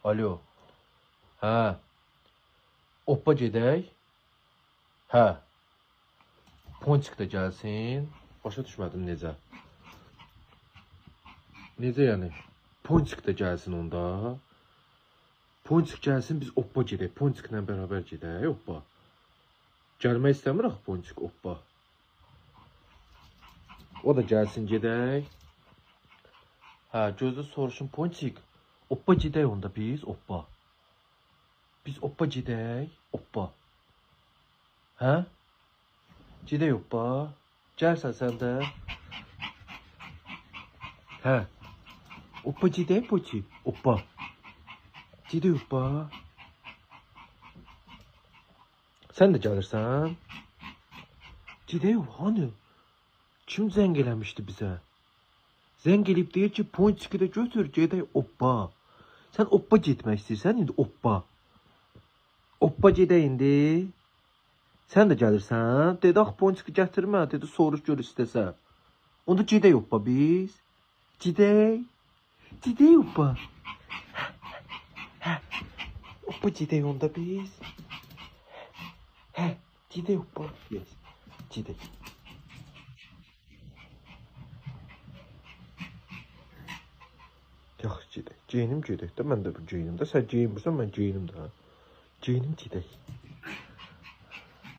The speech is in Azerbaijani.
Alo. Hə. Oppa gedək. Hə. Ponçik də gəlsin. Başa düşmədim necə. Necə yəni? Ponçik də gəlsin onda. Ponçik gəlsin, biz Oppa gedək. Ponçiklə bərabər gedək Oppa. Gəlmək istəmir axı Ponçik Oppa. O da gəlsin gedək. Hə, gözlə soruşun Ponçik. Oppa gedək onda biz, Oppa. Biz Oppa gedək, Oppa. Hə? Gedək Oppa. Gəlsən sən də. Hə. Oppa gedək Ponçik, Oppa. Gedək Oppa. Sən də gəlirsən. Gedək, hani? Kim zəng eləmişdi bizə? Zəng eləyib deyir ki, Ponçiki də götür, gedək Oppa. Sən Oppa getmək istəyirsən indi Oppa. Oppa gedək indi. Sən də gəlirsən. Dedi axı Ponçiki gətirmə, dedi soruş gör istəsə. Onda gedək Oppa biz. Gedək. Gedək Oppa. Hə. Oppa gedək onda biz. Hə, gedək Oppa. Yes. Gedək. Yaxşı gedək. Geyinim gedək də. Mən də bu geyinim də. Sən geyinmirsən, mən geyinim də. Geyinim gedək.